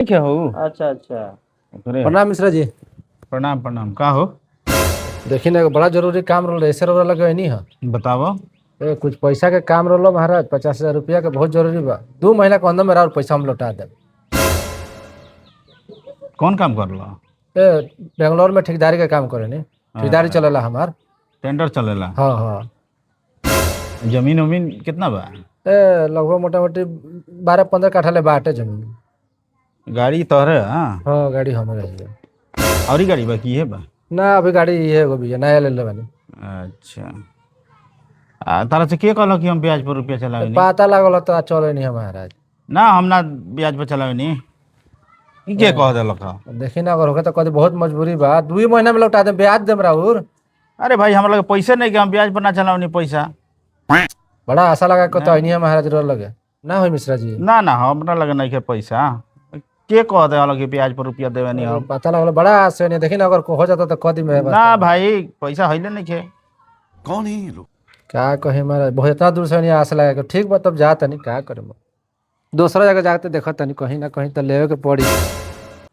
ठीक है हो। अच्छा अच्छा। ओकरे। प्रणाम मिश्रा जी। प्रणाम प्रणाम, का हो? देखी ना, एगो बड़ा जरूरी काम रहल, ऐसे रउरा लगे नहीं है। बतावो। ए, कुछ पैसा के काम रहलो महाराज, 50,000 रुपया के बहुत जरूरी बा। 2 महीना के अंदर मेरा और पैसा हम लौटा देब। कौन काम कर लो? ए, बेंगलोर में ठेकेदारी के काम करे नी, ठेकेदारी चलेला हमार। टेंडर चलेला? हाँ हाँ। जमीन उमीन कितना बा? ए, लगभग मोटा मोटी 12-15 काठा ले बाटे जमीन। गाड़ी तोहरे? हाँ? हाँ, गाड़ी हमारे है। और गाड़ी बा की है बा? ना, अभी गाड़ी ये एगो भी है, नया ले ले बानी। अच्छा, आ तारा से के कहलो कि हम ब्याज पर रुपया चलावे नी? पता लागल तो चले नहीं है महाराज। ना, हम ना ब्याज पर चलावे नी, ई के कह देलक ह? देखी ना, अगर होके तो कभी बहुत मजबूरी बा, 2 महीना में लौटा देम, ब्याज देम राउर। अरे भाई, हमरा लगे पैसे नहीं कि हम ब्याज पर ना चलावनी पैसा। बड़ा आशा लगा के तो नहीं है महाराज, रोल लगे ना हो मिश्रा जी। ना ना, हमरा लगे नहीं के पैसा। के कह दे कि ब्याज पर रुपया देवे नहीं हम? पता लागल, बड़ा आशा नहीं। देखी ना, अगर हो जाता तो कह दी मैं। ना भाई, पैसा हइले नहीं के। कौन है ये लोग? का कहे महाराज, बहुत इतना दूर से नहीं आशा लगा के। ठीक बा, तब जा तनी, का करे, दूसरा जगह जाके देखत तनी, कहीं ना कहीं तो लेवे के पड़ी।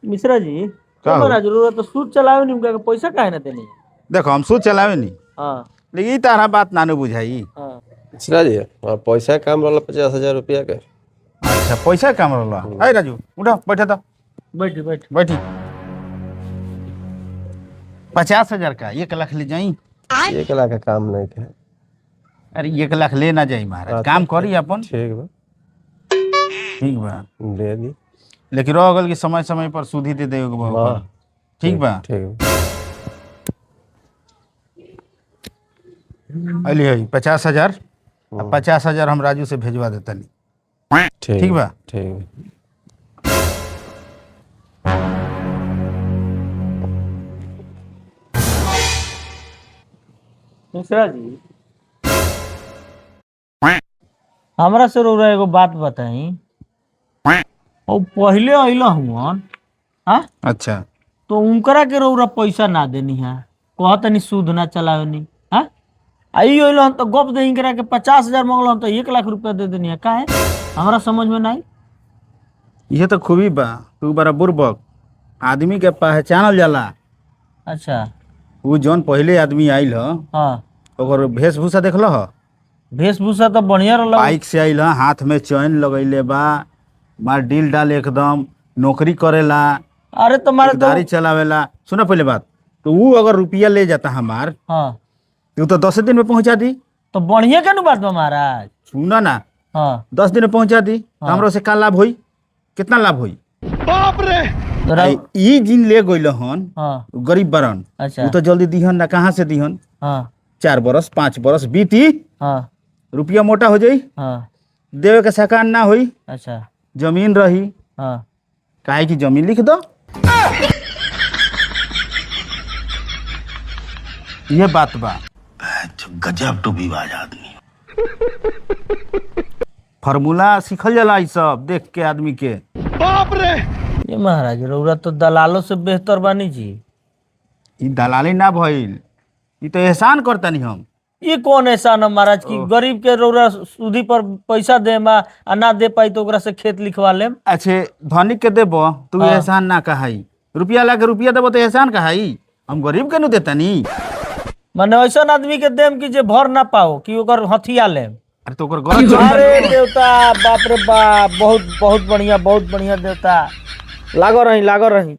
मिश्रा जी। का हो? महाराज, रउरा तो सूद चलावे नहीं, उनका के पैसा काहे ना देनी? देखो, हम सूद चलावे नहीं। लेकिन ई तारा बात नानू बुझाई। मिश्रा जी, हाँ, पैसा के काम रहल 50,000 रुपया के। अच्छा, पैसा काम रहला। अरे राजू, उठो, बैठे तो। बैठ बैठ। बैठी। 50,000 का 1 लाख ले जाई? 1 लाख का काम नहीं के। अरे, 1 लाख ले ना जाई महाराज, काम करी अपन। ठीक बा। ठीक बा। दे दी। लेकिन रह गल कि समय समय पर सूदी दे देवे के बा ओकर। ठीक बा। ठीक बा। अली है 50,000, 50,000 हम राजू से भेजवा देतनी। ठीक। ठीक बा? ठीक बा। मिश्रा जी, हमरा से रउरा एगो बात बताई, और पहले अइला हुअन, हाँ? अच्छा। तो उनकरा के रउरा पैसा ना देनी है, कहतनी सूद ना चलावेनी। हाँ, आई अइला तो गप दे इनकरा के 50,000 मंगल तो 1 लाख रुपया दे देनी है, काहे? हमरा समझ में नहीं। ये तो खूबी बा, तू बड़ा बुर्बक आदमी के पहचानल जाला। वो जौन पहले आदमी आइल ह, ओकर वेशभूषा देखल ह? वेशभूषा तो बढ़िया रहल। बाइक से आइल ह, हाथ में चैन लगैले बा, मार डील डाल, एकदम नौकरी करेला। अरे तुम्हारे तो गाड़ी चलावेला। सुना पहले बात, तो वो अगर रुपया ले जाता हमार, तो तो 10 दिन में पहुंचा दी। तो बढ़िया के नु बात बा महाराज। सुना ना। 10 दिन में पहुंचा दी तो हमरा से का लाभ होई? कितना लाभ होई? तो ई जिन ले गइल हन, गरीब बरन। उ तो जल्दी दिहन ना, कहाँ से दिहन? 4 बरस 5 बरस बीती, रुपया मोटा हो जाई, देवे के सकान ना होई। जमीन रही। काहे कि जमीन लिख दो, ये बात बा। गजब टोपीबाज आदमी। फार्मूला सीखल जाला ई सब देख के आदमी के। ये महाराज, रउरा तो दलालों से बेहतर बानी जी। ई दलाली ना भइल, ई तो एहसान करतानी हम। ये कौन एहसान है महाराज की गरीब के रउरा सूदी पर पैसा दे आ ना दे पाई तो ओकरा से खेत लिखवा लेम? अच्छे, धनिक के देबो तू, एहसान ना कहाई। रुपया ला के रुपया देबो तो एहसान कहाई। हम गरीब के नु देतानी। माने ऐसा आदमी के देम कि जे भर ना पाओ कि ओकर हथिया लेम? अरे, तो ओकर गलत चल। अरे देवता, बाप रे बाप, बहुत बहुत बढ़िया, बहुत बढ़िया देवता। लागो रही, लागो रही।